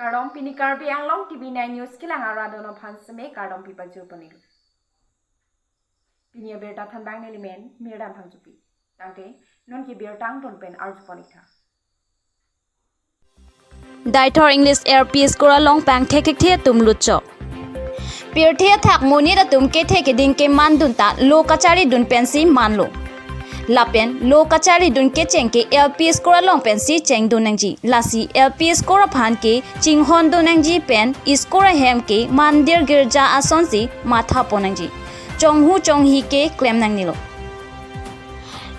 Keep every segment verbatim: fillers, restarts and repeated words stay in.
Kardom, pini Karbi Anglong T V nine News kelang arat atum aphan seme kardom pipajir ponlo. Pini abirta thanbang nelimen Mirdan Phangchopi. Tangte non ke birta angton pen arju pon-ik tha. Deithor English L P School along pangthekthekthe atum lutchok. Pirthe athak monit atum kethe keding keman dun ta lo kachari dun pensi manlo. Lapen lo kachari dun kecheng ke L P School along pensi cheng dun nangji. Lasi L P School aphan ke chinghon dun nangji pen school ahem ke mandir girja asonsi matha pon nangji. Chonghu chonghi ke klem nangnelo.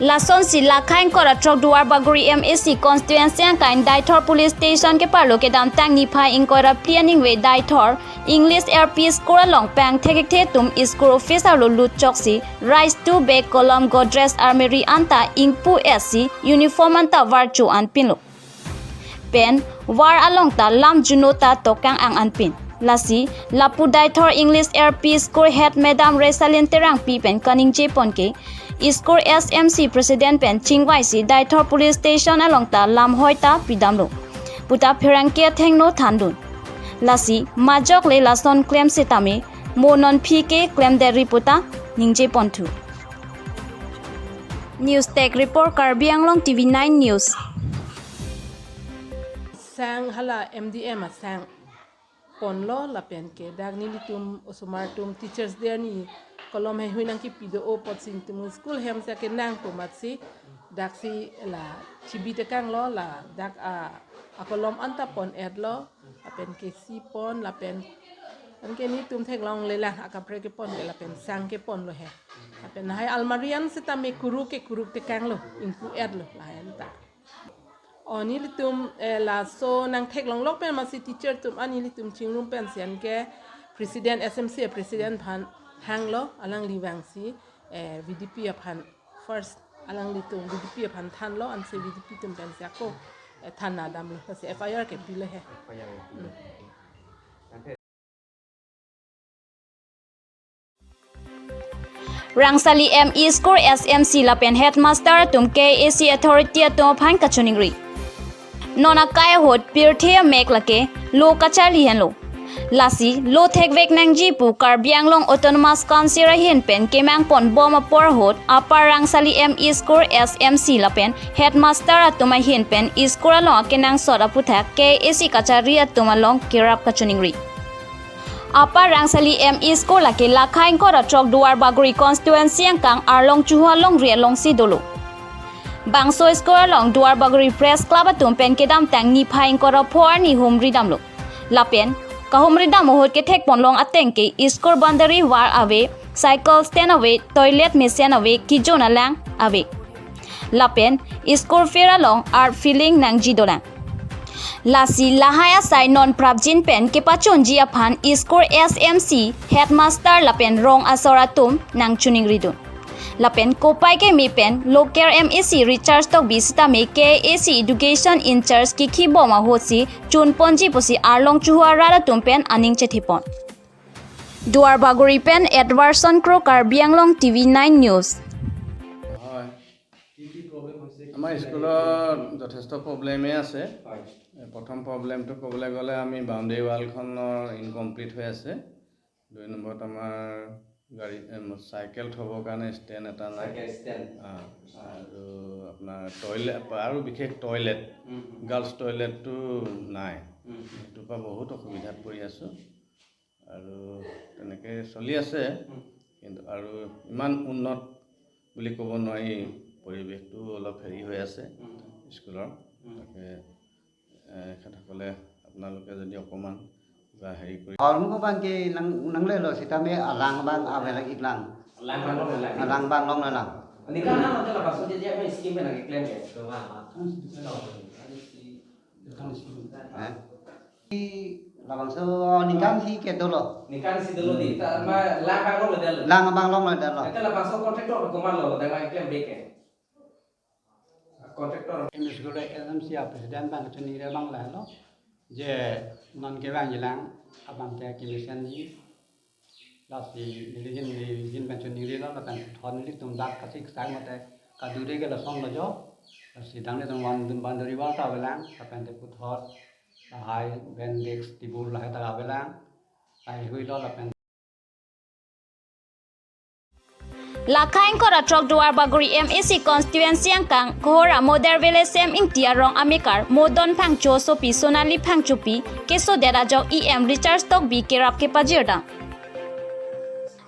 Lasonsi lakhai ingkoi ra throk Duar Bagori M A C constituency angkang Deithor Police Station keparlo kedamtang niphai ingkoi ra phli aningve Deithor English L P School along pangthekthekthe atum school office arlo lutchoksi rice two bag, kolom, Godrej almirah anta ingpu-etsi uniform anta varcho an pinlo. Pen war along ta lam juno ta tokang ang an pin. Lasi lapu Deithor English L P School Head Madam Resalin Terangpi pen kaningje pon ke, School S M C President pen chingvaisi Deithor Police Station along ta lamhoi ta pidamlo puta pherangke athengno thandun. Lasi majok le lason klem setame mo non aphi ke klemdetri puta ningje ponthu. News Tech Report, Karbi Anglong T V nine News. Sang hala M D M asang ponlo lapen ke dak nelitum osomar atum Teachers Day arni kolom heihui nangkepi do-o apotsi nelitum school hem si akenang pu amatsi daksi la chibi tekanglo, ladak a akolom anta pon-etlo lapen ke si pon lapen anke nelitum theklonglelang akaprek kepon ke lapen sang keponlo he. Lapen lahai almirah an setame kuruk ke kuruk tekanglo, ingpu-etlo lahai anta. O nelitum, eh, laso nangtheklonglok pen amatsi teacher atum an nelitum chingrum pensi anke President, S M C President aphan hanglo, alangli vangsi, eh, V D P aphan first alanglitum V D P aphan thanlo, ansi V D P atum pensi ako, eh, thana damlo, lasi F I R kepilo he. Rangsali M E School S M C lapen headmaster atum K A A C authority atum aphan kachiningri. Non akai ahut pirthe amek lake lo kacharli henlo. Lasi lo thekvek nangji pu Karbi Anglong Autonomous Council ahin pen kemang pon bom apor ahut Upper Rangsali M E School S M C lapen headmaster atum ahin pen school along akenangsot aputhak K A A C kachari atum along kerap kachiningri. Upper Rangsali M E School lake lakhai ingkoi ra throk Duar Bagori constituency angkang Arlong Chuhu alongri alongsi dolo. Bangso school along Duar Bagori Press Club atum pen kedamtang niphai ingkoi ra pho arni humri damlo. Lapen kahumri dam ahut kethek ponlong ateng ke school boundary wall ave, cycle stand ave, toilet mesen ave, kijon alang ave. Lapen school field along earth filling nangji dolang. Lasi lahai asai non prapjin pen kepachunji aphan school S M C, headmaster lapen rong asor atum nangchiningri dun. Lapen kopai keme pen local M A C Richard Tokbi sitame K A A C education in charge kikhi bom ahutsi chun ponji pusi Arlong Chuhu arat atum pen aning chethe pon. Duar Bagori pen Edwardson Kro, Karbi Anglong T V nine News. হয়। কি কি প্ৰব্লেম হৈছে? আমাৰ স্কুলত যথেষ্ট প্ৰব্লেমেই আছে। হয়। এ, প্ৰথম প্ৰব্লেমটো ক'বলৈ গ'লে আমি বাউণ্ডেৰী ৱালখনৰ ইনকমপ্লিট হৈ আছে। দুই নম্বৰত আমাৰ গাড়ী, এ, ম-, চাইকেল থ'বৰ কাৰণে ষ্টেণ্ড এটা নাই। Cycle stand. অ, আৰু আপোনাৰ টয়লেট, আৰু বিশেষ টয়লেট, উম, উম। গাৰ্লছ টয়লেটটো নাই। উম, উম। সেইটোৰ পৰা বহুত অসুবিধাত পৰি আছোঁ। আৰু তেনেকে চলি আছে। উম। কিন্তু আৰু ইমান উন্নত বুলি ক'ব নোৱাৰি, উম। পৰিৱেশটো অলপ হেৰি হৈ আছে, উম। স্কুলৰ। উম। তাকে, এ, এখেতসকলে আপোনালোকে যদি অকণমান কিবা হেৰি কৰি Hall mo bang ke nang, nanglelo sitame alang abang ave lagi lang. Alang abang long lang. Alang abang longlelang. Ningkan na hotel apa so jadi apa scheme na ke claim ya? Eh? Di labangso ningkan si ke dolo. Ningkan si dolo di, ta ma lang abang longledetlo. Lang abang longledetlo. Ete labangso contractor komatlo, dang lang claim back ke. Contractor. Ini school S M C a president bang chini re bang lahelo. Je non kevangji lang, abang ke kemesen ji. Lasi neli jin, neli jin pen chinigrilo, lapen puthot nelitum dak kachesik sang mate kadure ke lasonlo jo. Lasi dak nelitum van dun boundary wall ta avelang, lapen te puthot Hai, bench, desk, table lahai ta avelang. Ai hui lo lapen. Lakha ingkoi ra throk Duarbagori M A C constituency angkang Kohora Model Village Sem Ingti arong amekar Modon Phangcho asopi Sonali Phangchopi kesodet ajok E M Richard Tokbi kerap kepajirdam.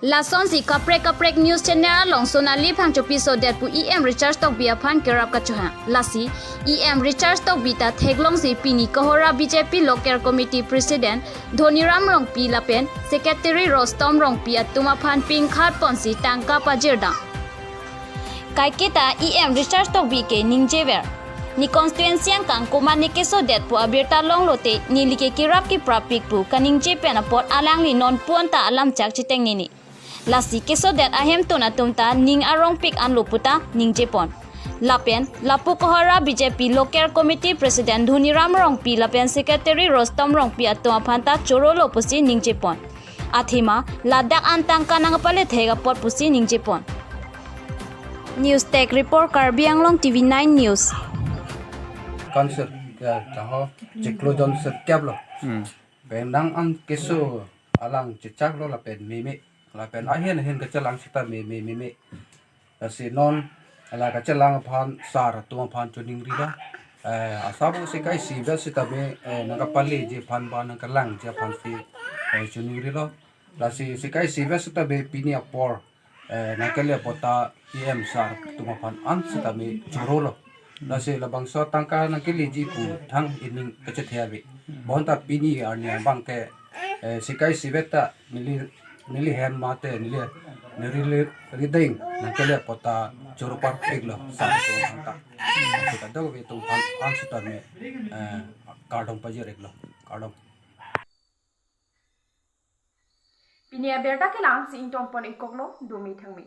Lasonsi kaprek kaprek news channel along Sonali Phangchopi sodet pu E M Richard Tokbi aphan kerap kachohang. Lasi E M Richard Tokbi ta theklongsi pini Kohora B J P Local Committee President Dhoniram Rongpi lapen Secretary Rostom Rongpi atum aphan pingkhat ponsi tangka pajirdam. Kaiketa E M Richard Tokbi ke ningjever. Ne constituency angkang komat ne kesodet pu abirta longlote neli ke kerap keprapik pu kaningje pen apot alangli non puan ta alamchak chiteng nini. Lasi kesodet ahemtun atum ta ning arongpik anlo puta ningjepon. Lapen lapu Kohora B J P Local Committee President Dhoniram Rongpi lapen Secretary Rostom Rongpi atum aphan ta chorolo pusi ningjepon. Athema ladak an tangka nangpale thek apot pusi ningjepon. News Tech Report, Karbi Anglong T V nine News. Cancer ya taho chiklo jon sirkep lo. Hmm. Bendang an keso alang chechak lo lapen meme lapen ahin ahin kachelang sita meme meme. Lasi non ala kachelang aphan sar atum aphan choningri lo. Eh, asabo sikai si bel sita me, eh, nangkapale ji aphan ba nangkalang ji aphan si, eh, choningri lo. Lasi sikai si bel sita me pini apor, eh, nangkele apot ta E M sar atum aphan an sita me chorolo. Lasi labangso tangka nangkele ji pu thang ining kachethe ave. Bonta pini arni abang ke, eh, sikai si bel ta neli, neli hem mate neli, neli ri-, rideng nangkele apot ta choro parpik lo sar atum aphan ta. Sita dok ave atum aphan an sita me, eh, kardom pajir-ik lo. Kardom. Pini abirta kelang si ingtompon-ik koklo, dumi thangmi.